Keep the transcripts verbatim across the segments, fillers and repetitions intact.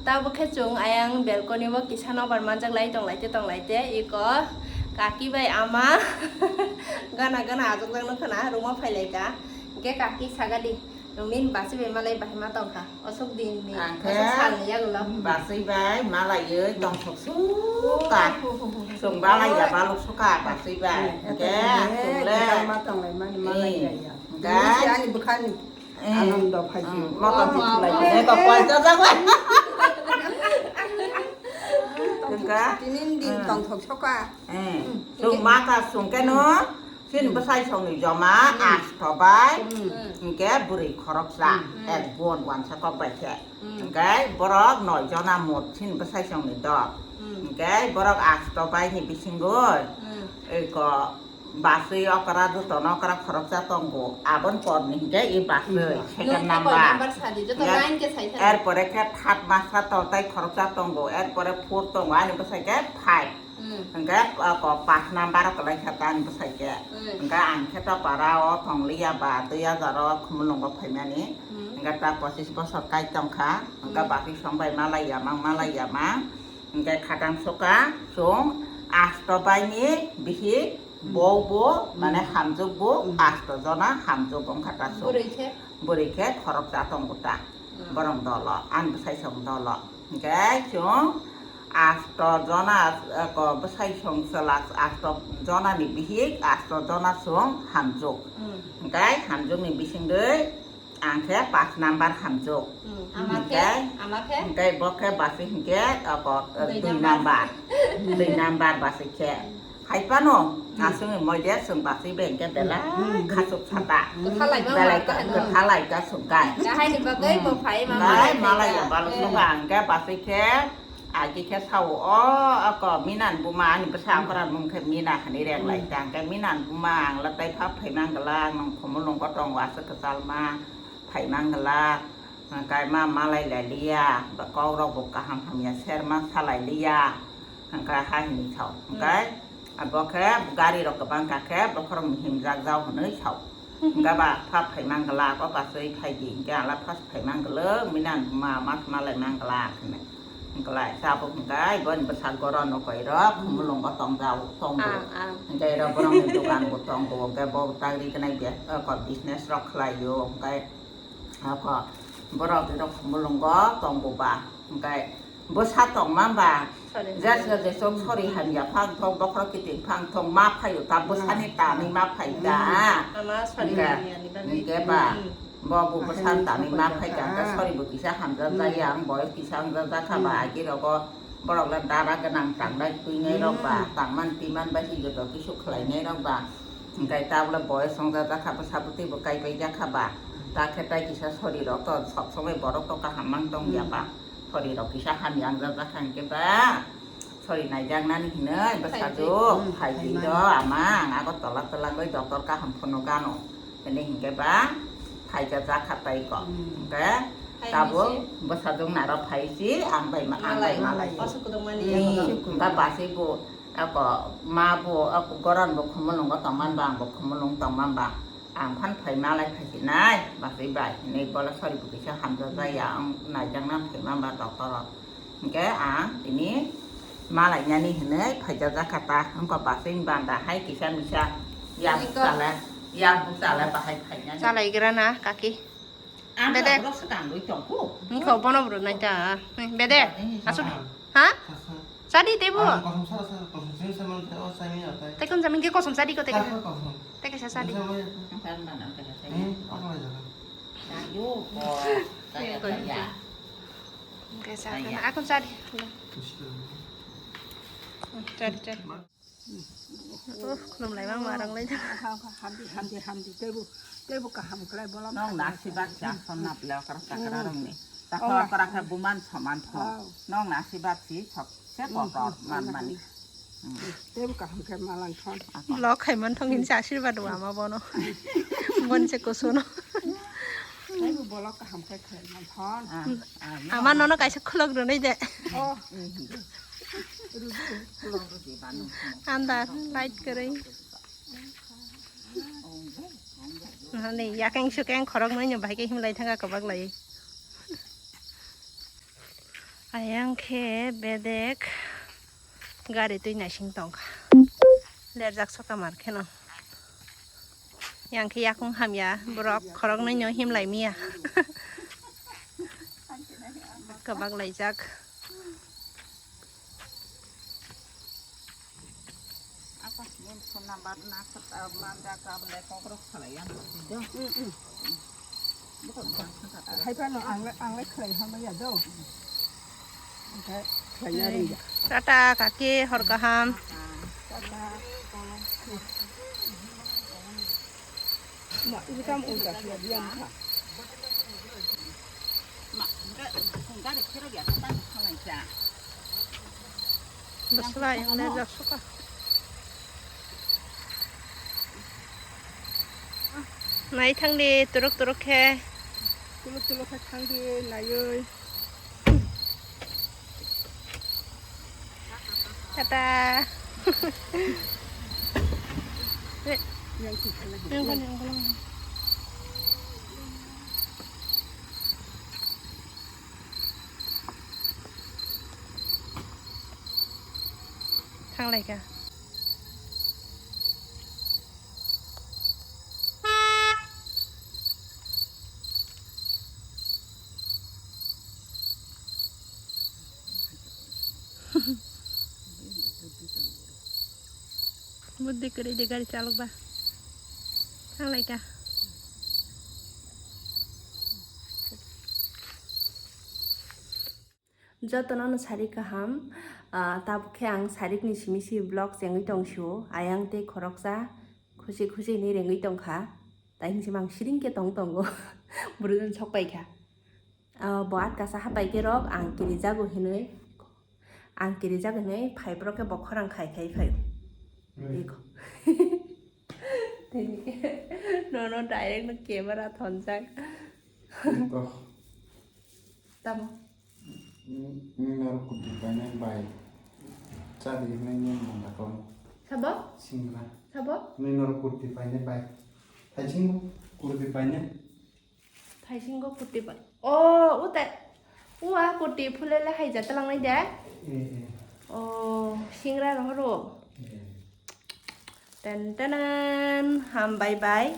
Tabuk khe chwng ayang balcony o kisa nobar manjak lai tong lai te tong lai te iko kaki bai ama gana gana ajak jak nw khwna room o phai lai ka. Hwnkhe kaki sagadi nungni basi bai malai bahai ma tong kha. Osok din ni, ang khe osok sal ni yagulo. Basui bai malaiwi tong sok sok ka. Chwng balai ya balok sok ka basui bai. Hwnkhe chwng le. Ma tong lai mani malai ya. Hwnkhe ani bwkhani. Eh, Anando phai. Motor di tulai. Eh, kok kuai jajak lai. Tini din tong thok sok ka. Eh, chwng ma ka chwng khe no. Chini bwsai songni joma asto bai, hwnkhe bwrwi khoroksa, ek bon wansa kok bai khe. Hwnkhe borok noi jona mot chini bwsai songni dol. Hwnkhe borok asto bai ni bisingoi, eko basui okra, jotono okra khoroksa tongo. Aboni porni hwnkhe i basui, second number. Hwnkhe erpore khe third master toltai khoroksa tongo, erpore four tongo, ani bwsai khe five. Hwnkhe, o, ko, pas number o kwlai kha ta ani bwsai khe. Hwnkhe ang khe to para o tong liya ba, dui hajar o Khumulwngo phaimani. Hwnkhe ta pochis bosor kai tong kha. Hwnkhe bati song bai malai ya mang, malai ya mang. Hwnkhe khatang soka, chwng asto bai ni bihik, bo bo, mane hamjwk bo, asto jona hamjwk wng kha ta chwng. Bwrwi khe? Bwrwi khe khoroksa tongo ta. Borok dolo, ani bwsai song dolo. Hwnkhe chwng asto jona, eh, ko bwsai song chwla asto jona ni bihik, asto jona chwng hamjwk. Hwnkhe hamjwk ni bisingtwi ang khe pas number hamjwk. Hwnkhe, hwnkhe bo khe basi hwnkhe, eh, ko, eh, dui number. Dui number basi khe. Hai phano, aswngni moide chwng basi bengke belai khachuk sata. Belai kwtha lai ka chwng kai. Kahai ni bagwi bo phai ma. Belai malai ya balo soka hwnkhe basi khe agi khe sao o ako Minan buma ani bwsa okra mung khe Mina hani reng lai ta hwnkhe Minan buma ang la tai pha phai mang glak nong Khumulwngo tongo aswk kwchal ma phai mang glak hwnkhe ma malai lai liya ba kok rok bo kaham hamya ser ma salai liya. Hwnkhe ha hwnwi sao. Hwnkhe abo khe gari rok kwbang kha khe bokhorok himjak jao hwnwi sao. Hwnkhe ba pha phai mang glak, o bachwi phai di. Hwnkhe ala first phai mang glak, Minan buma ma malai mang glak hwnwi. Hwnkhe lai tabuk hwnkhe boni bwsa goron o koi rok Khumulwngo tong jao, tongo. Hwnkhe ero borokni dogan bo tongo, hwnkhe bo tagri gwnai be, o, business rok khlai o, hwnkhe Ako, borok rok Khumulwngo tongo ba, hwnkhe bwsa tongma ba, jeswk jeswk sori hamya phang thok, bokhorok kiting phang thok, ma phaio ta bwsani tanwi ma phai ta. Hwnkhe ba, bo bo bwsani tanwi ma phai ta, hwnkhe sori bo kisa hamjak jaya, ang boyos kisa hamjak jakha ba, agi rogo borok le dara gwnang tangnai twinai rok ba, tangman timan bai si joto kisu khlainai rok ba. Hwnkhe tabole boyos wngjak jakha, bwsa bwtwi bo kaipai jakha ba. Ta khe tai kisa sori rok to sob somoi borok to kaham mang tong ya ba. Sori rok kisa hamya wngjak jakha hwnkhe ba. Sori naijaknani hinwi bwsajwk phai di do ama ang Agartala twlangwi doctor kaham phunuk ano. Hwnwi hwnkhe ba phaijak jakha tai ko. Hwnkhe tabuk bwsajwk naro phai si ang bai ma, ang bai malai. Hwnkhe basi bo Ako ma bo, ako goron bo Khumulwngo tongman ba, ang bo Khumulwng tongman ba, ang phan phai malai phai sinai, basi bai hinwi bola sori bo kisa hamjak jaya, ang naijakna phai man ba doctor o. Hwnkhe ang tini malai nani hinwi phaijak jakha ta, wngkha basi banda hai kisa misa yang buk chalai, yang buk chalai bahai phai nani. Chalai gra na kaki. Bede. Ang rok swkang rwi tongkhu. Wngkha bono bwrwi nai ta. Bede. Asuk. Ha? Chadi tebo. Kosom sara sara kosom sini sama tebo sami atai. Tekom jamin ke kosom chadi ko tekom. Kosom. Teke sa chadi. Ang kan mana ang kan saya. Eh, apa lagi jalan? Ayo, kok. Saya kaya. Oke, sa. Akon chadi. Chadi, chadi. Uff, khulumlai ma marang lai. Hamdi, hamdi, hamdi. Teibo, teibo kaham khlai bolam. Nong nasibat jakson na ple okra chakra rong ni. Takra okra khe buman soman thong. Nong nasibat si sok se kotor man mani. Teibo kaham khe malang thon. Lok khai man thong hin se ashirbad wa ma bono. Bon se kusuno. Teibo bolok kaham khe khlai man thon. Ama nono kaisa khulok rwnai de. Oh. Anda light kwrwi. Nani yakeng sukeng khorok nui no bahai khe himlai thanga kwbak lai. Ayang khe bedek gari twi naising tongkha. Lerjak soka mar kheno. Yang khe yakung hamya borok khoroknwi no himlai miya. Kwbak laijak. Haiphano ang le, ang le khlai hamya do. Oke, khlai ya ri ya. Tata kaki, hor kaham. Tata. Ma, ini kamu udah ya, diam kha. Bwsla yang le jak suka. Nai thang di, turuk turuk khe. Turuk turuk khe thang di, naiwi. Tata. Yang sih, yang sih. Yang mana, yang mana? Thang lai kha. Buddhi kwrwi de gari chalok ba. Thang lai kha. Jotono no sari kaham, ah, tabuk khe ang sarikni simi si vlog chengwi tong sio, ayang tei khoroksa khusi khusi hinwi rengwi tongkha, tai hinwi ang siring khe tong tongo, bwrwi no sok pai kha. Ah, bo atkasa hapai khe rok ang kirijago hinwi, ang kirijago hinwi phai borok khe bo khorang khai khai phaio. Iko. Tini khe nono direct no camera thonjak. Iko. Tamo? Nini norok kurti painai bai. Chadi hinwi nini mangkha tong. Sabo? Singra. Sabo? Nini norok kurti painai bai. Thaisingo kurti painai. Thaisingo kurti pai. O, ute. Ua kurti phulele haija talangnai de? Eh, eh. O, singra rohoro. Eh. Ten tenen, hambai bai.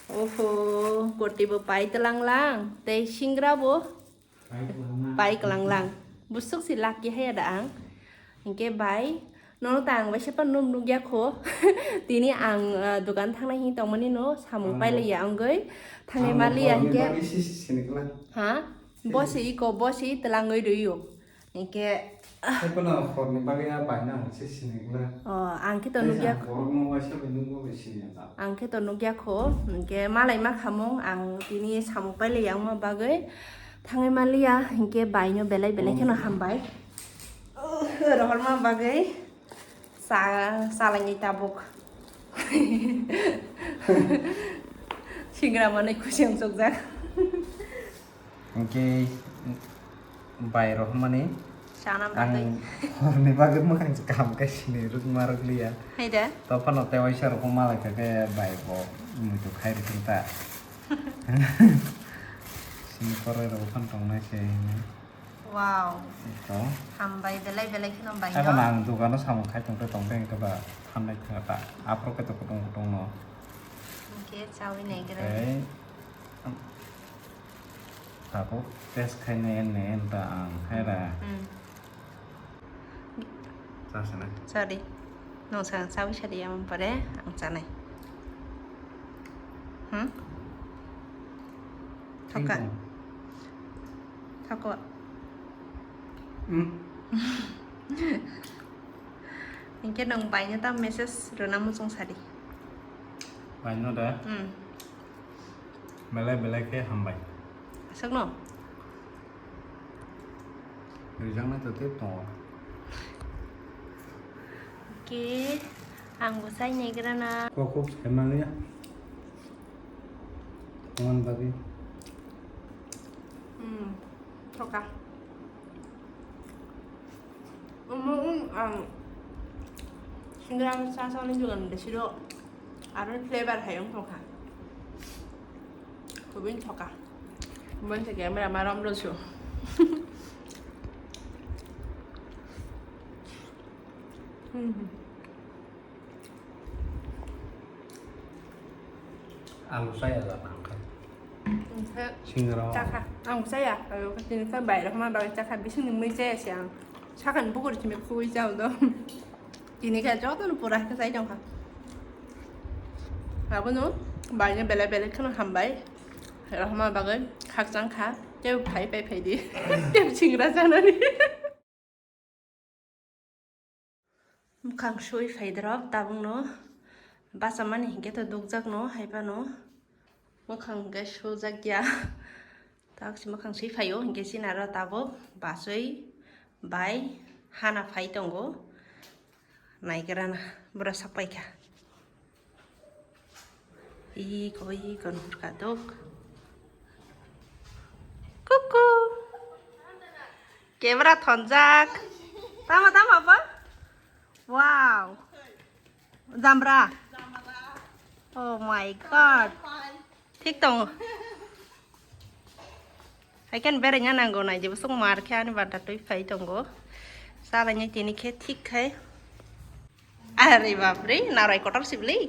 Oho, kurti bo pai talang lang. Tei singra bo. Pai kwlang lang. Busuk si lucky haya da ang. Hinkhe bai, nono ta ang bai sepan num nukya kho. Tini ang, ah, dukan thangnai hin tongmani no samung pailaiya wngwi thangnai maliya hinkhe. Ha? Bosi iko, bosi telangwi rwiyo. Hinkhe. Haipano horni bagwi a bai nang se sinigla. Oh, ang khe to nukya kho. Ang khe to nukya kho. Hinkhe malai ma khamung ang tini samung pailaiya wngma bagwi. Thangwi manliya, hinkhe baino belai belai kheno hambai. Rohorma bagwi sa-, salangni tabuk. Singra manwi khusi wngsukjak. Hinkhe bai rohormani. Sana bagwi. Ang horni bagwi mwkhang se kaham khe sini rwkma rwkliya. Hai da? Tophano tei waisa rohorma lai kha khe bai bo muitu khai rwkhe ta. Sini koroi rok phan tongnai se hwnwi. Wow. Ito. Hambai belai belai kheno bai. Abo no. Ang dogano samung khai tongte tongte hwnkhe ba thanai kha ta. Aphuru khe to kutung kutung no. Hwnkhe chawi nai gra. Tei, um, tabuk test khai nai en nai en ta ang hai ra. Hmm. Chasana. Sorry. Nung sa, sawi sadi yang pare ang chanai. Hmm? Thoka. Thoka. Hmm. Hinkhe nung baino ta message rwna muchung sadi. Baino da? Hmm. Belai belai khe hambai. Aswkno? Rijaknai to tei tongo. Khe ang bo chai naigrana. Kok kok sai manliya. Tomon bagwi. Hmm, thoka. Omo wng ang singrang sa songni dogan besi do aro flavor hai wng tongkha. Kubui thoka. Boni se camera ma rom rw su. Ang saya jaga angkat. Singra. Chakha. Ang saya. Ayo, kini kha bai rok ma bai chakha, bising ni mui jaya siang. Sakha ni bukur chimi khui jao do. Kini kha joto no pura kha sai jong kha. Abo no bai no bele bele khano hambai. Rok ma bagai khakchang kha. Tei phai phai phai di. Tei singra janani. Mwkhang sui phaidrok tabukno bachamani hinkhe to dukjakno haiphano mwkhang hinkhe sujakya. Taksi mwkhang sui phaio hinkhe sinaro tabuk bachwi bai hana phai tongo. Naigrana bwrwi sak paikha. Iko iko nurka dok. Kuku. Camera thonjak. Tama tama apa? Wow. Jamra. Oh my god. Thik tongo. Hai khe beraina nango nai jebo song mar khe ani banta twi phai tongo. Salaini tini khe thik khai. Are bapre, narai kotor sibli.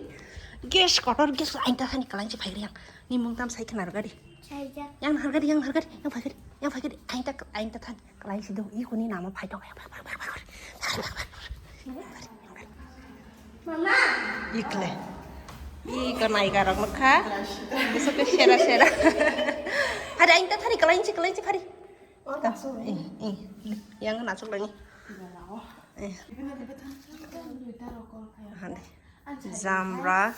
Gas kotor, gas ain ta thani kalanchi phai riang. Ni mung tam sai khna rgadi. Saijak. Yang hargadi, yang hargadi, yang phai gadi, yang phai gadi. Ain ta, ain ta thani kalanchi do. I kuni nama phai tongo. Mama. Ikle. Iko nai garok nukha. Besok ke sera sera. Hari aing ta thari kelain si kelain si hari. Oh, tak so. Eh, eh. Yang nasuk lagi. Eh. Hande. Jamra.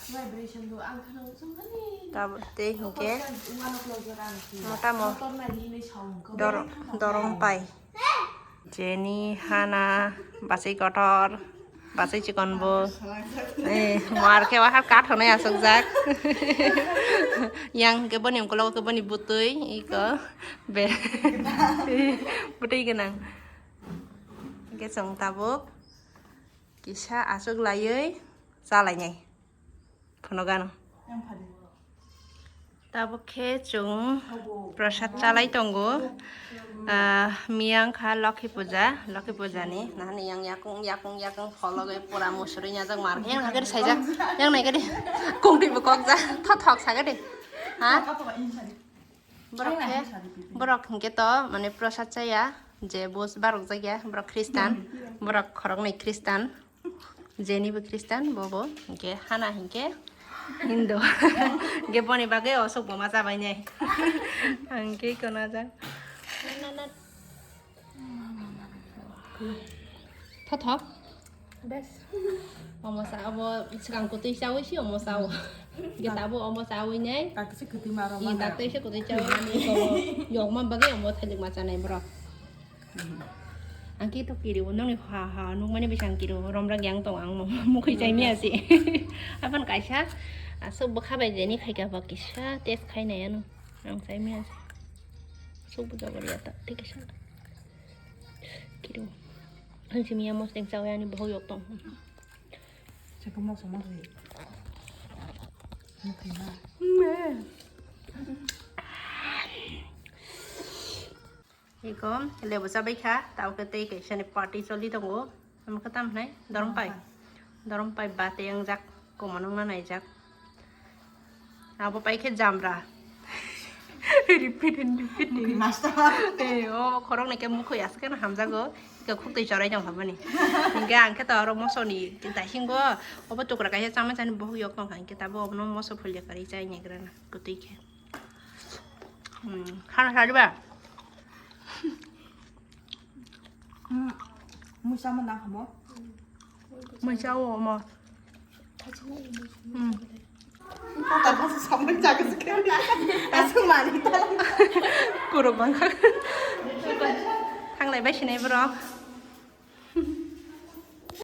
Tabuk tei hinkhe motamo dorong pai. Jenny, Hana, bachai kotor, bachai chikon bo. Eh, mar khe wahar kathonai asokjak. Yang khe boni ungkologo khe boni butui, iko be. Butui gwnang. Hingke chwng tabuk kisa aswk laiwi chalainai phunukgano. Tabuk khe chwng prasad chalai tongo. Ah, miya wngkha Lokhi puja, Lokhi puja ni nahani yang yakung yakung yakung phologwi pura musurwi nyajak mar yang nahagari saijak yang naikari kungtwi bo kokjak thothok sagadi ha. Borok khe, borok hinkhe to mane prasad chaya, je bus barok jakya, borok Christian, borok khoroknwi Christian, jeni bo Christian, bobo hinkhe Hana hinkhe Hindu. Hinkhe boni bagwi osok boma chabainai. Hinkhe kono jak. Thothok. Bes. Omo sa abo swkang kwtwi chawi si omo sao. Ge tabo omo chawi nai. Tak se kwtwi maro. Ih, mana. Tak se kwtwi chawi. Yokma bagwi omo thailik ma chanai borok. Ang ki to kiri o nongni ha ha nukmani bisang kiri o romra gyang tong ang mo mukhui chai miya si. Apan kaisa aswk bwkha bai jeni khaika ba kisa test khai nai ano. Ang chai miya si. Aswk bwkha bai ya ta tei kisa. Kiri o. Ang si miya moseng chawi ani bohok yok tong. Chakma sama ri. Mukhui ma. Iko lebu chabai kha, tao khe tei kaisa ni party choli tongo. Omo khe tam hinai? Dorompai. Dorompai ba tei wngjak, komo nungna naijak. Abo pai khe jamra. Repeat and repeat. Mukhui master. Eh, o khorok ni khe mukhui aswk khe hamjago. Iko khuk twi chorai tong habani. Hingke ang khe to oro moso ni daisingo. Obo tukra kaisa chama chani bohok yok tong kha. Hingke tabo obono moso phulia kari chai naigrana. Kwtwi khe. Hmm, hana sadi ba? Hmm, muisa ma nang hamo? Muisa o mo. Hmm. Kota kasa sampai jaga sekali. Asal mani. Kurang banget. Hanglai bai sinai borok.